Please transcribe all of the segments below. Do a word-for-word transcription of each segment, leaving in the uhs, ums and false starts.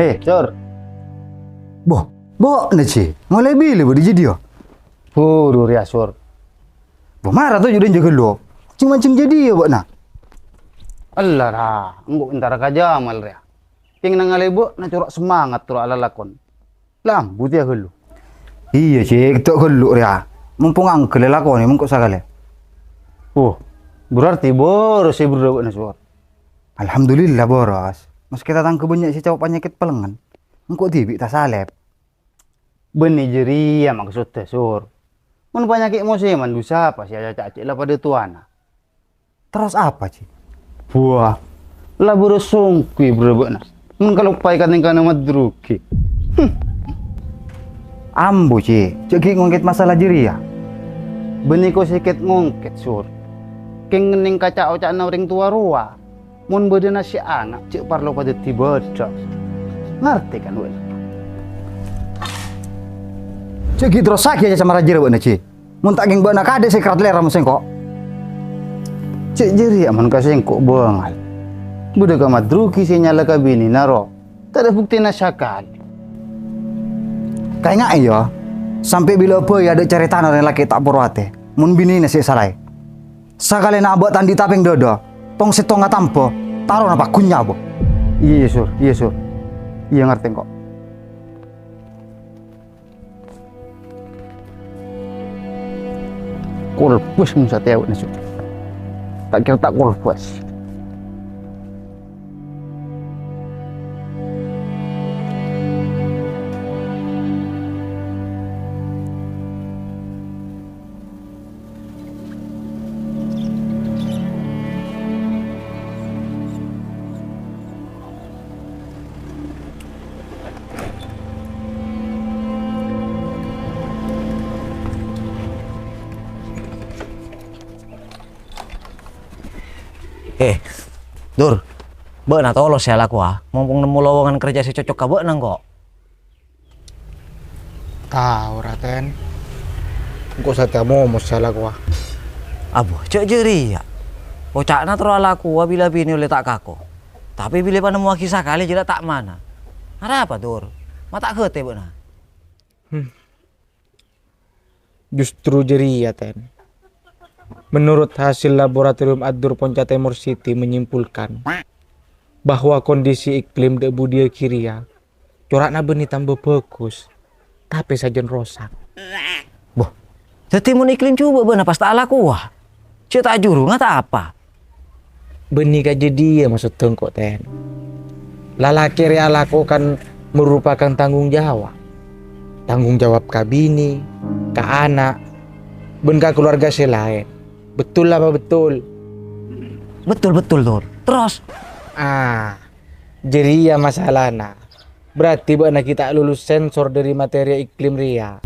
Eh, Sur. Boh, bâ'na, Ji. Molaè bilâ bâdâ jâdiyâ? Buru rèya, Sur. Boh, mara toju' dhâ' jâgâ lo. Ceng-manceng jâdiyâ bâ'na. Ella, ra. Engko' entara ka Jamal rèya. Kèng nangalè bâ'na cora' semangat terro alalakon. Lam, budi ghâllu. Iyâ, Cè', ghâllu rèya. Mompong angghâl èlakonè, mengko sakalè. Oh, berarti boros sè èberrâ bâ'na, Sur. Alhamdulillah, boros. Maskè tatangghâ bânnya' sè capo panyakèt pèlengngen, engko' dhibi' tasalèp. Bânnè jârèya maksodda, Sur. Mon panyakèt mosèman, dhu sapa sè acaca' cè' la padâ towana? Terros apa, Ji? Buah, la buru songgu èberrâ bâ'na. Mon kaloppaè katèngkana madrugi. Hmm. Ambu, Ji, jhâ' ghi' ngongkèt masalah jârèya. Bânnè ko sè kèt-ngongkèt, Sur. Kèng ngennèng ka ca'-oca'na orèng towa rowa. Mon bâdâna sè ana', jhâ' parlo padâddhi bâdâ. Ngartè, kan, bâ'na? Jhâ' ghi' terrossaghi acaca marajârâ bâ'na, Ji. Mon ta' kèng bâ'na kadhi sè kèrat lèra mon sèngko'. Cè' jârèya mon ka sèngko' bângal. Bâdâ ka madrugi sè nyala ka binèna ro. Tadâ' buktèna sakalè. Kaènga'è, yâ, sampè' bilâ bhâi adâ' carètana orèng lakè' ta' poro atè, mon binèna sè èsalaè. Sakalèna abâ' ta' andi' tapèng dâdâ, tong-sèttongnga tambhâ, tarona paghun nyabâ. Iyâ, iyâ, Sur. Iyâ, Sur. Iyâ, ngartè engko'. Kolbhâs mon satèya bâ'na, Sur. Ta' kèra ta' kolbhâs. Eh, Dur, bâ'na tolos sè alakowa, mompong nemmo lowongan kerja sè cocok ka bâ'na, engko'. Tao, Raten. Engko' satèya momos sè alakowa. Abo, jhâ' jârèya. Oca'na terro alakowa bilâ binè ollè ta' kako. Tapè bilâ panemmowaghi sakalè jârèya ta' mana. Arapa, Dur? Ma' ta' ghâtè bâ'na? Hmm. Justru jârèya, Ten. Menurut hasil laboratorium Addur Ponca Timur City menyimpulkan bahwa kondisi iklim dâ' budiyâ ghiriyâ cora'na bânnè tamba bhâghus, tapè sajân rosak. Boh, dhâddhi mon iklim jhubâ' bâ'na pas ta' alakowa? Jhâ' ta' ajhurunga ta' apa? Bânnè kajhâdhiyân maksodda engko', Ten. Lalakè rèya alako kan merupakan tanggung jawab. Tanggung jawab ka binè, ka ana', bân ka kalowarga sè laèn. Betul apa betul? Betul, betul, Dur. Terros? Ah, jârèya masalana. Berarti bâ'na ghi' ta' lulus sensor dâri materi iklim rèya.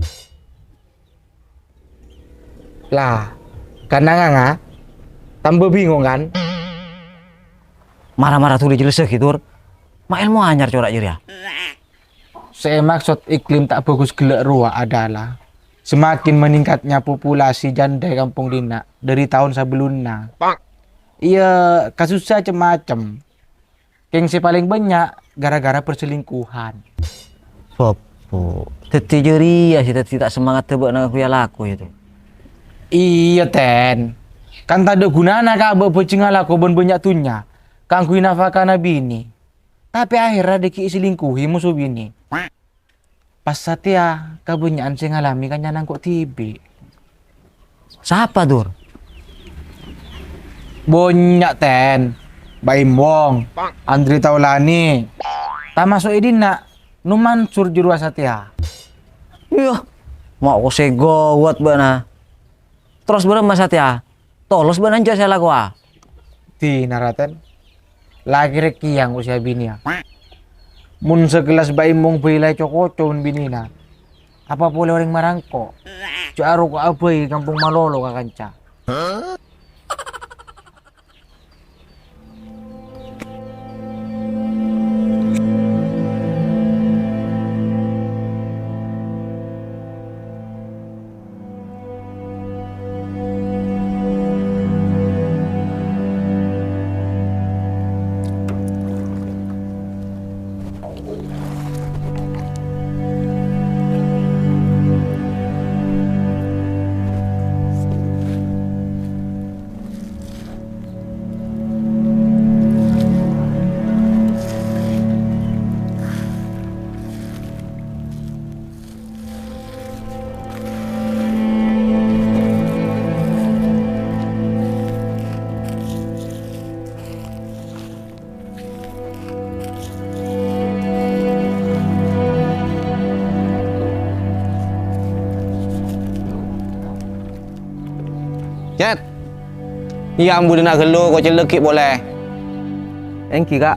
Lah, kan nanganga? Tamba bingung, kan? Mara-mara dhuli jellessaghi, Dur. Ma' èlmo anyar cora' jârèya. Sè èmaksod iklim ta' bhâghus ghellâ' rowa adalah semakin meningkatnya populasi janda è kampong dinna' dâri taon sabellunna. Iyâ, kasossa cem-macem. Kèng sè palèng bânnya' gara-gara perselingkuhan. Sopo? Dhâddhi jârèya sè dhâddhi ta' semangatta bâ'na kaangghuy alako, yâ, To? Iyâ, Ten. Kan tadâ' ghunana ka abâ' bhâjeng alako bân bânnya' dhunnya kaangghuy nafakana binè. Tapè aherra dhâggi' èselingkuhi moso binè. Pas satèya kabânnya'an sè ngalamè kannyana engko' dhibi'. Sapa, Dur? Bânnya', Ten. Baim Wong, Andri Taulani, tamaso' è dinna' Nom Mansur jârowa satèya. Iyâ, ma' kosè gawat bâ'na. Terros bârâmma satèya? Tolos bâ'na enjâ' sè alakowa? Dina, Raten. La kèra kèya engko' sè abinèya. Mon sakellas Baim Wong bhâi la èco-koco bân binèna, apa polè orèng mara engko'? Jhâ' aroko'a bhâi kampong malolo ka kanca. Cet! Iyâ, ambu dinna' ghâllu, kocèl dhâggi' polè. Èngghi, Ka'.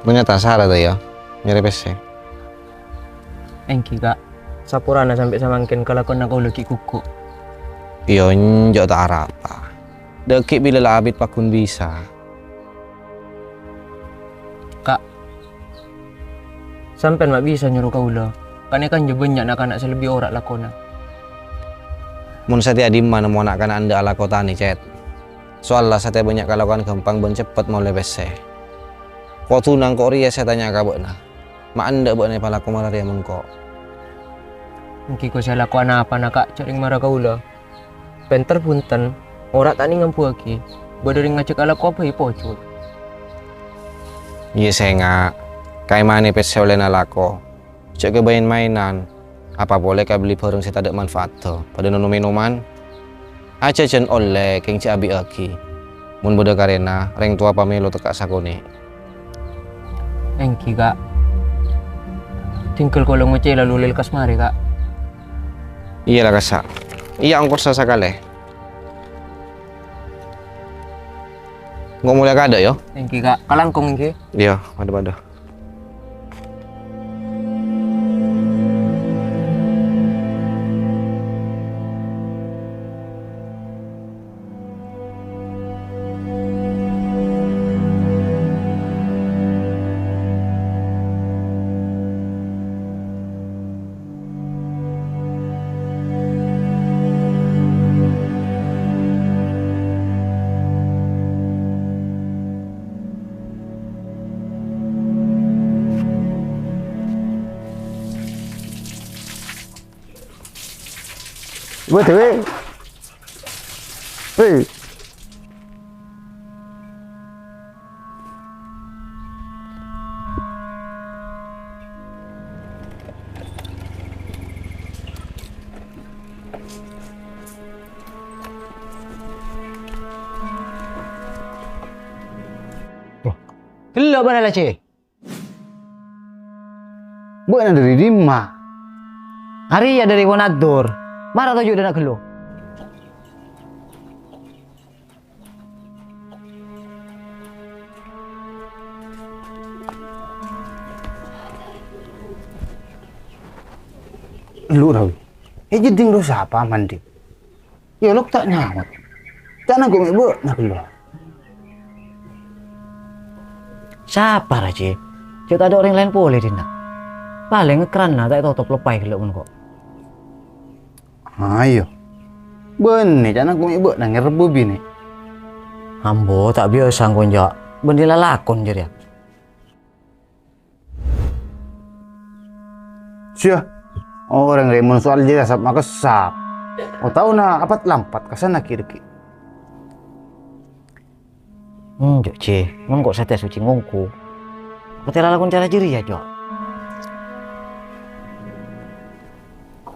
Monyata sara ta' iyâ, nyarè pèssè. Èngghi, Ka'. Saporana sampè' samangkèn kalakowanna kaulâ ghi' ghugu'. Iyâ, enjâ' ta' arapa. Dhâggi' bilâ la abit pagghun bisa. Ka', sampèyan ma' bisa nyoro kaulâ, kanèka jhâ' bânnya' na'-kana' sè lebbi ora' lakona. Mon satèya dimma nemmo na'-kana' endâ' alako tanè, Cet. Soalla satèya bânnya' kalakowan ghâmpang bân ceppet molè pèssè. Kodhuna engko' rèya sè tanya ka bâ'na. Ma' endâ' bâ'na èpalako mara rèya mon engko'. Èngghi, ko' sè lakowan apana, Ka', jhâ' rèng mara kaulâ? Pènter bhunten, ora' ta' nèng ambuwâghi, bâdâ rèng ngajhâk alako bhâi pojhut. Iyâ, sènga', kaèmanè pèssè ollèna lako. Jhâ' kabâin-maènan, apa polè kabelli bhârâng sè tadâ' manfaatta, padâ nono mènoman. Ajhâjhân ollè kèng jhâ' abi'âghi. Mon bâdâ karèna, rèng towa pamèlo tekka' sakonè'. Èngghi, Ka'. Dinggal kaulâ ngocè lalu lèlkas marè, Ka'. Iyâ la, kassa'. Iyâ, ongkossa sakalè. Engko' molèya kaadâ', yâ. Èngghi, Ka'. Kalangkong, èngghi. Iyâ, padâ-padâ. Wah, dhewe. Hei. Wah, gella' bâ'na la, Ce? Bâ'na dâri dimma? Arèya dâri Wonoadur. Mara toju' dâ' na' ghellu. Lu, Rawi. Eh, jeddhing lo sapa, Mandi? Iyâ, lok ta' nyaot. Ta' nanggung è bâ'na ghellâ'. Sapa, Raji? Jhâ' tadâ' orèng laèn polè dinna'. Palèng ekranna ta' ètotop loppaè ghellâ' mon ko'. Ayo. Bânnè, ta' nanggung è bâ'na ngèrebbhu binè'. Ambo, ta' biyasa engko', Jhâ'. Bânnè lalakon jârèya. Sia, orèng rèya mon soal jârèya sap makessap. Otaona apat-lampat ka sana kiri-kiri. Enjâ', Ji, mon ko' satèya suci ngongku. Patè lalakon cara jârèya, Jo.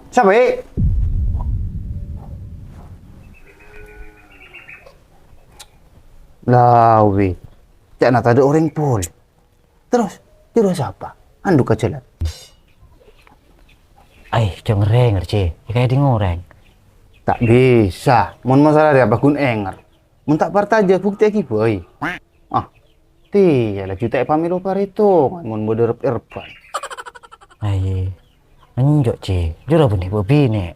Sapa, è? Lawi, ca'na tadâ' orèng polè. Terros, jârèya sapa? Anduk ka jhâlân. Ai, jhâ' ngèrèngèr, Ji. Èkaèdhing orèng. Ta' bisa. Mon masalah rèya apa ghun èngèr? Mon ta' partajâ, buktèyaghi bhâi. Ah, tèya laju ta' èpamèlo parètongan mon bâdâ rep-erban. Ai, enjâ', Ji. Jârèya bânnè bâ' binè'.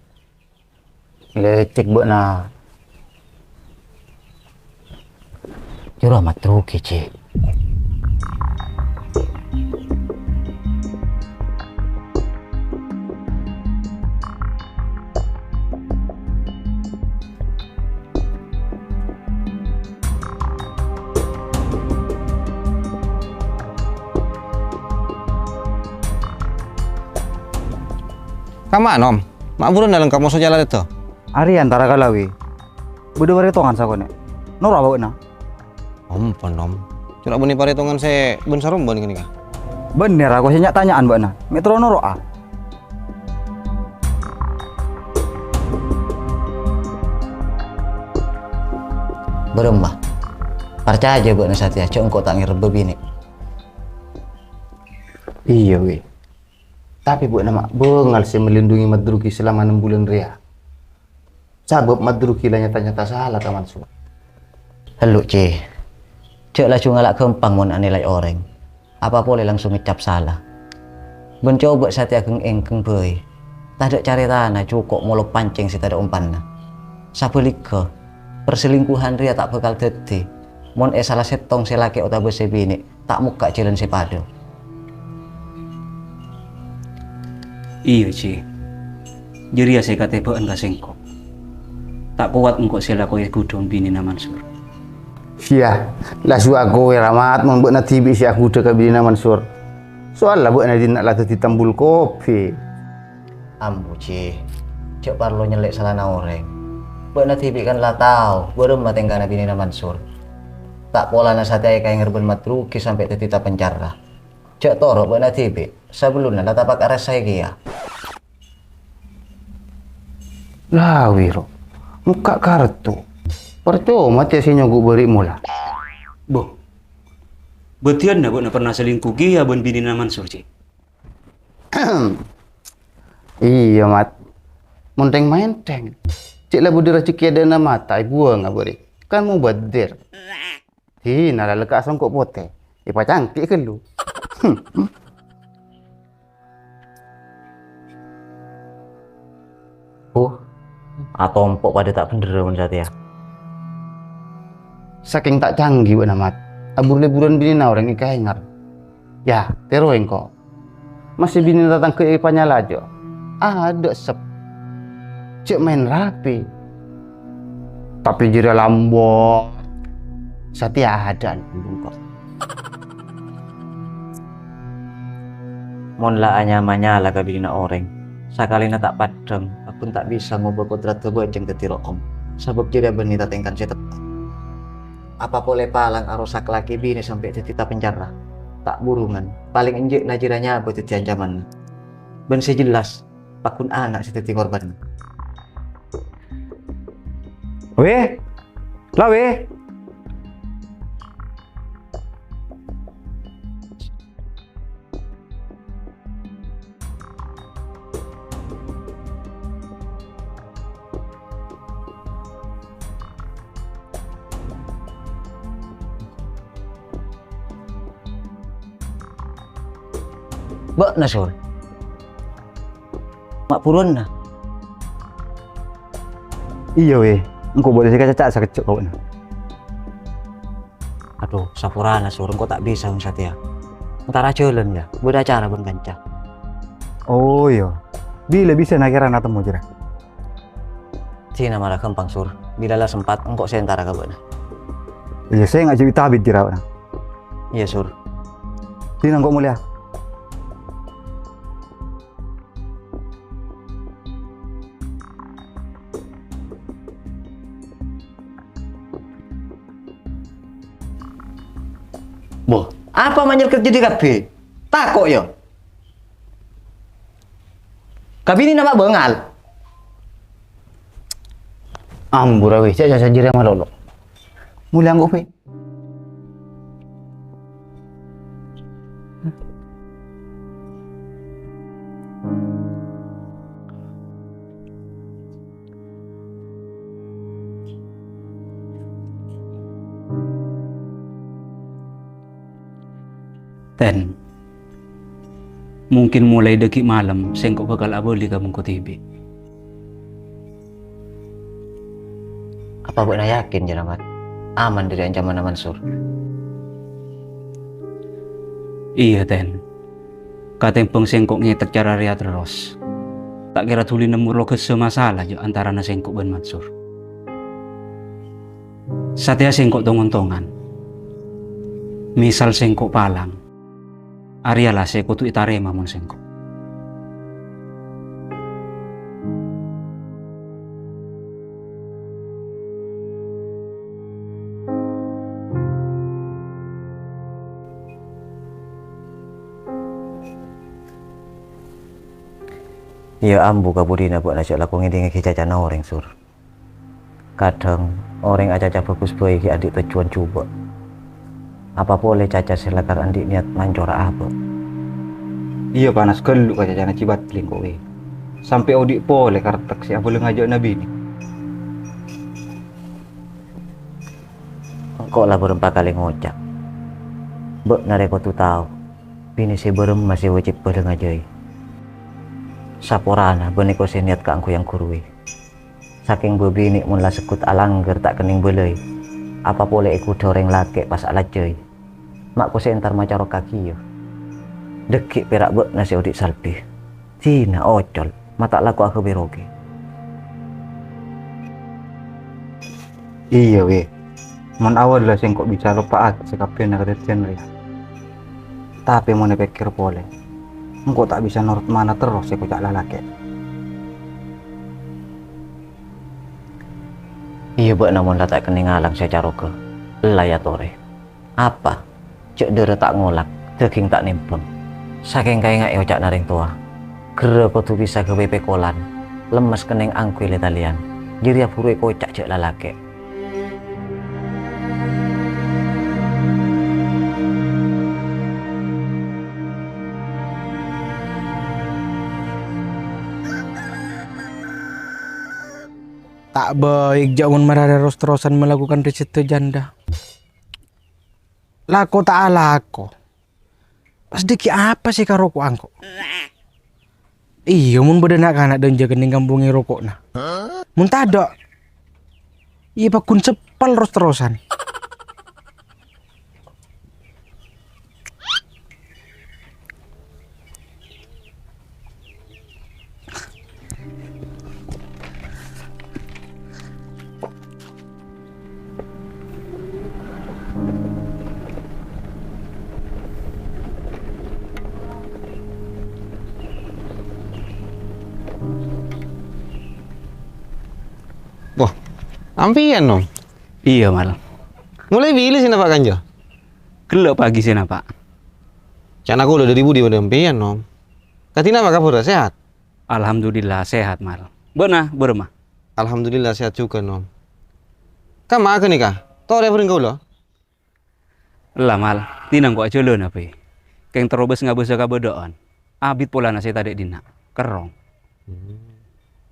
Lècèk bâ'na. Jârèya matrughi, Ji. Kamma, Nom? Ma' buruna lengkap moso jhâlân rèdhâ? Arèya antara ka Lawi. Bâdâ parètongan sakonè'. Noro' bâ'na. Ampon, Nom. Cora' bânnè parètongan sè bân-sarombân ghânèka. Bânnè ra, ko' sè nya'-tanya'an bâ'na. Mè' terro noro'a. Bârâmma? Parcajâ bâ'na satèya jhâ' engko' ta' ngèrebbhâ binè'. Iyâ, wè. Tapè bâ'na ma' bângal sè melindungi Madruki selama nem bulân rèya. Sabâb Madruki la nyata-nyata sala ka Mansur. Hellu', Cè. Jhâ' laju ngala' ghâmpang mon anilai orèng. Apa polè langsung ngècap sala. Bân cobâ satèya ghâng-èngghâng bhâi. Tadâ' carètana jhuko' molo pancèng sè tadâ' ompanna. Sabhâligghâ, perselingkuhan rèya ta' bhâkal dhâddhi mon è sala sèttong sè lakè' otabâ sè binè' ta' mokka' jhâlân sè padâ. Iyâ, Cè. Jârèya sè katèbâ'ân ka sèngko'. Ta' kowat engko' sè èlakoyè ghudhung binèna Mansur. Sia, la suwa kowe, Ramat, mon bâ'na dhibi' sè aghudhâ ka binèna Mansur. Soalla bâ'na dinna' la dhâddhi tambul kopi. Ambu, Cè. Jhâ' parlo nyellè' salana orèng. Bâ'na dhibi' kan la tao bârâmma tèngkana binèna Mansur. Ta' polana satèya èkaèngèr bân Madruki sampè' dhâddhi tapencara. Jhâ' toro' bâ'na dhibi', sabellunna la tapak arassa kèya. La, Wiro, mokka' kartu. Parcoma tè sè nyogo' bâri' mola. Bo, bâdiyânna bâ'na pernah selingkuh kèya bân binèna Mansur, Cè? Iyâ, Mat. Mon thèng-mènthèng. Cè' la budi rejeki adâ'na mata èbuwângnga bâri'. Kan mubazir. Dinala lekka' songko' potè, èpacangki' ghâllu. Huh, atompo' padâ ta' bhendherrâ mon satèya. Sakèng ta' canggih bâ'na, Mat. Abur-leburan binèna orèng èkaèngèr. Yâ, tèroè engko'. Maskè binèna tatangghâ èpanyalaja, adâ' sep. Jhâ' maèn rapi. Tapè jârèya lambâ'. Satèya adâ'ân bungkos. Mon la anya-manyala ka binèna orèng, sakalèna ta' paddhâng, ampon ta' bisa ngobâ kodrat bâbâjâng dhâddhi ro'om, sabâb jârèya bânnè tatèngkan sè teppa'na. Apa polè palang arosak lakè binè sampè' dhâddhi tapencara? Ta' burungan, palèng enjâ' la jârèya nyabâ dhâddhi ancamanna. Bân sè jelas, paggun ana' sè dhâddhi korbanna. Wè! La, wè! Bâ'na, Sur. Ma' buruwânna. Iyâ, wè. Engko' bâdâ sè kacaca' sakejjhâ' ka bâ'na. Adu, saporana, Sur, engko' ta' bisa mon satèya. Entara jhâlân, yâ, bâdâ acara bân kanca. Oh, iyâ. Bilâ bisa kèra atemmo, jârèya? Dina mara ghâmpang, Sur. Bilâ la sempat, engko' sè entara ka bâ'na. Iyâ, sènga' jhâ' bit-abit, jârèya, bâ'na. Iyâ, Sur. Dina engko' molèya. Bo, apa ma' nyerker jârèya kabbhi? Tako', yâ? Ka binèna ma' bângal. Ambu ra, wè, cè' caca jârèya malolo. Molèya engko', Bhi. Ten, mungkin molaè dhâggi' malem sèngko' bhâkal abâli ka bengko dhibi'. Apa bâ'na yakin, Jâ Ramat, aman dhâri ancamanna Mansur? Iyâ, Ten. Katèmbhâng sèngko' ngètèk cara rèya terros, ta' kèra dhuli nemmo roghâssa masalah jâ' antarana sèngko' bân Mansur. Satèya sèngko' tong-ontongan. Misal sèngko' palang, arèya la sè kodhu ètarèma mon sèngko'. Iyâ, ambu ka budina bâ'na jâ' lako ngèdingaghi cacana orèng, Sur. Kadhâng orèng acaca bhâghus bhâi ghi' andi' tojjhuwân jhubâ'. Apa polè caca sè lakar andi' niyat mancora abâ'. Iyâ, panas ghâllu ka cacana Jibat lèngko' wè. Sampè' odi' polè kartek sè abâlângajâ'âna binè. Engko' la bârâmpa kalè ngoca'. Bâ'na rè kodhu tao, binè sè bârâmma sè wajib bâlângajâi. Saporana bâ'na kosè niyat kaangghuy angghuruwi. Sakèng bâbinè' mon la segghut alangghâr ta' kennèng bâlâi, apa polè èghudhâ orèng lakè' pas alajâi. Ma' kosè entar macaroka kèya. Dhâggi' pèra' bâ'na sè odi' salbi. Dina ocol, ma' ta' lako aghâbây roghi. Iyâ, wè. Mon awalla sèngko' bisa loppa'aghi sakabbhiyânna kadhâddhiyân rèya. Tapè mon èpèkkèr polè, engko' ta' bisa norot mana terros sè èkoca' lalakè'. Iyâ, bâ'na mon la ta' kennèng ngalang sè acaroghâ, ella èyatorè. Apa? Jhâ' dârâ ta' ngolak, dhâghing ta' nèmbhâng. Sakèng kaènga'è oca'na rèng towa, ghârrâ kodhu bisa ghâbây pèkolan, lemmes kennèng angghuy lè-talèyan, jârèya buru èkoca' jhâ' lalakè'. Ta' baik jhâ' mon mararè ros-terrosan malakukan risettè janda. Lako ta' alako. Pas dhâggi' apa sè èkaroko'a engko'? Iyâ, mon bâdâ na'-kana' dânjâ kennèng kampongè roko'na. Mon tadâ', iyâ pagghun seppal ros-terrosan. Wah, ampèyan, Nom? Iyâ, Mal. Molaè bilâ sè napa' kanja? Ghellâ' pagi sè napa'. Ca'na kaulâ dâri budi bâdâ ampèyan, Nom. Kadhi napa kabhârrâ, sehat? Alhamdulillah, sehat, Mal. Bâ'na, bârâmma? Alhamdulillah, sehat jhughân, Nom. Kamma'a ghânèka, torè bhâreng kaulâ? Ella, Mal, dina engko' ajhâlâna bhâi. Kèng terro bâs-ngabâsâ kabâdâ'ân. Abit polana sè tadâ' è dinna'. Kerrong. Hmm.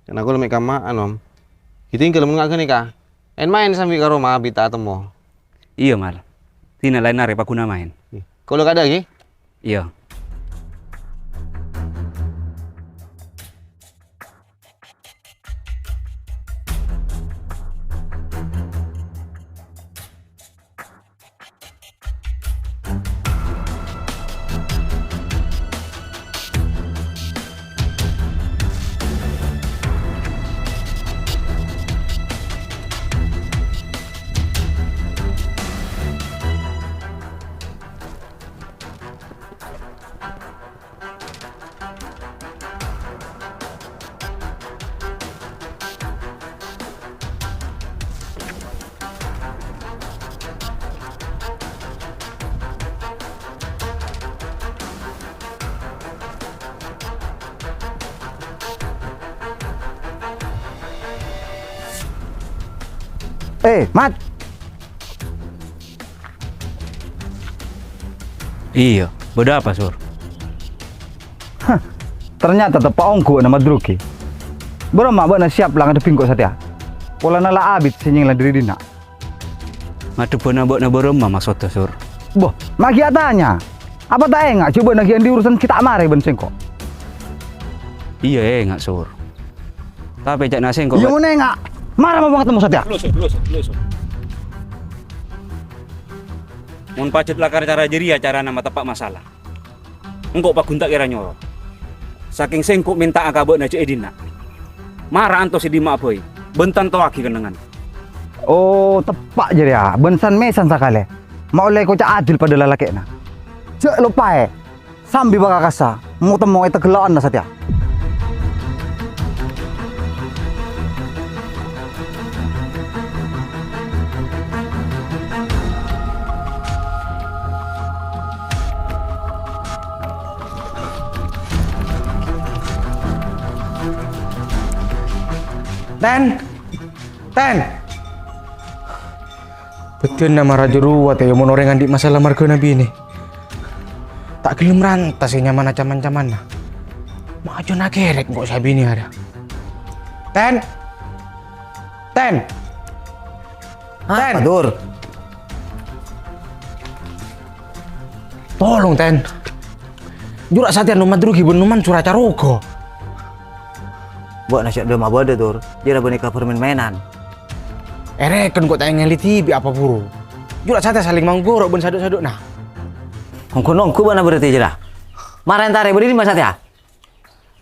Ca'na kaulâ mè' kamma'a, Nom. Ghi' tinggal mon nga' ghânèka. En-maèn sambi ka roma abit ta' atemmo. Iyâ, Mal. Dina laèn arè paghuna maèn. Kaulâ kadâ', ghi. Iyâ. Eh, Mat! Iyâ, bâdâ apa, Sur? Hah, ternyata teppa' ongghuwânna Madruki. Bârâmma bâ'na siyap la ngadhebbhi engko' satèya? Polana la abit sè nyèngla dâri dinna'. Ngadhebbhâna bâ'na bârâmma maksodda, Sur? Boh, ma' ghi' atanya. Apa ta' enga' jhâ' bâ'na ghi' andi' urusan ghi' ta' marè bân sèngko'? Iyâ, enga', Sur. Tapè ca'na sèngko', iyâ, bâ- mon enga', mara mapa ngatemmo satèya? Belum, Sur, belum, Sur, belum, Sur. Mon pajhât lakar cara jârèya carana mateppa' masalah, engko' pagghun ta' kèra nyoro. Sakèng sèngko' mènta'a ka bâ'na jhâ' è dinna'. Mara antos è dimma'a bhâi, bân tantowaghi kennengngan. Oh, teppa' jârèya, bân san-mèsan sakalè. Ma' ollè èkoca' adil padâ lalakè'na. Jhâ' loppaè, sambi bâ' kakassa, mo-temmo è teggello'anna satèya. Ten! Ten! Jhâ' na' mara jârowa, Tè, mon orèng andi' masalah marghâna binè. Ta' ghellem ranta sè nyamana cam-ancamanna. Ma' ajâna kerrek engko' sabinè arè. Ten! Ten! Apa, Ten! Dur? Tolong, Ten. Jhura' satèya Nom Madruki bân Nom Mansur acaroga. Bâ'na sè dâ' mabâdâ, Dur. Jârèya bânnè kabhâr mèn-mènan. Èrèken ko' ta' èngèlè dhibi' apa buru. Jhura' satèya salèng manggoro' bân sadhu'-sadhu'na. Ongghu-nongghu bâ'na berarti jârèya. Mara entarè bâdâ è dimma satèya?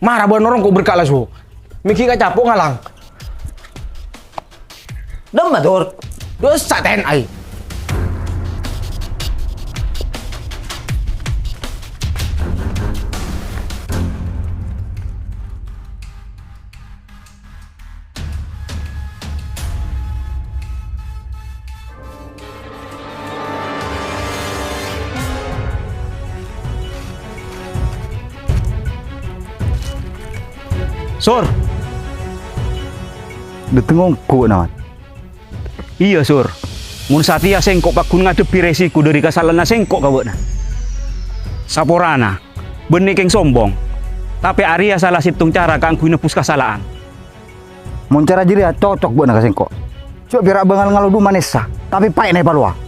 Mara bân orèng ko' berka' lasu. Mèghi ka capo' ngalang. Dâ' emma, Dur? Dosa, Ten, ai. Sur! Dâteng ongghu, Wan. Iyâ, Sur. Mon satèya sèngko' pagghun ngadhebbhi resiko dhâri kasala'anna sèngko' ka bâ'na. Saporana, bânnè kèng sombong. Tapè arèya sala sèttong cara kaangghuy nebbhus kasala'an. Mon cara jârèya cocok bâ'na ka sèngko'. Jhâ' pèra' bângal ngalodhu manessa, tapè paè'na èpalowa.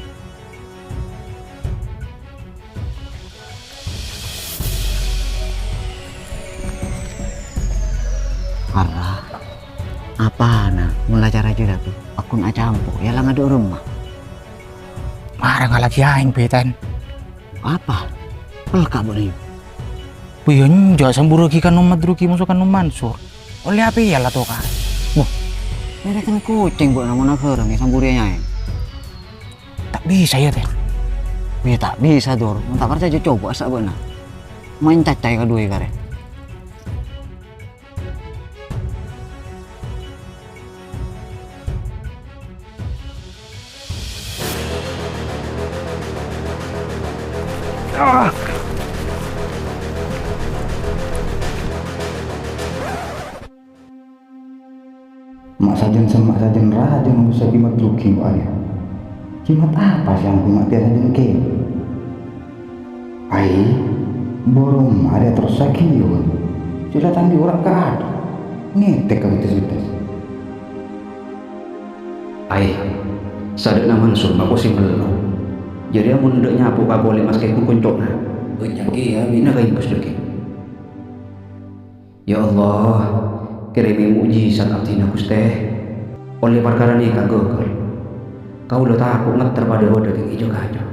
Arra, apana mon la cara jârèya, Bhi? Pagghun acampo', yâ la ngadhu' rèmma. Mara ngalaghi aèng, Bhi, Ten. Apa? Pelka' bâ'na, yâ? Bhi, enjâ', sambhurrâghi ka Nom Madruki, moso ka Nom Mansur. Ollè apa yâ la toka'? Wah, mèrèken kocèng bâ'na mon aghârângè sambhurrâ nya'èng. Ta' bisa, yâ, Ten? Yâ, ta' bisa, Dur. Mon ta' parcajâ, coba assa' bâ'na. Maèn caca è kaduwâ karè. Ah! Ma' sajân sè ma' sajân rajâ ngabusâ Ki Madruki, Pak, arèya. Jimat apa sè ambu ma' tèya sajân kèya? Ai, buru ma' arèya terrossaghi, yâ, Wan. Sè la tandhi ora' kaadâ'. Ngètèk ka bettès-bettès. Ai, sadhâ'na Mansur mako sè mello. Jârèya mon endâ' nyapo ka polè maskè ghun konco'na. Bânnya' kèya, bina ka Inggris dhâggi'. Ya Allah, kèrèmè mo'jizat abdhina, Ghustè. Ollè parkara nèka gagal. Kaulâ tako' ngetter padâ-padâ kèng èjhâ-kajhâ.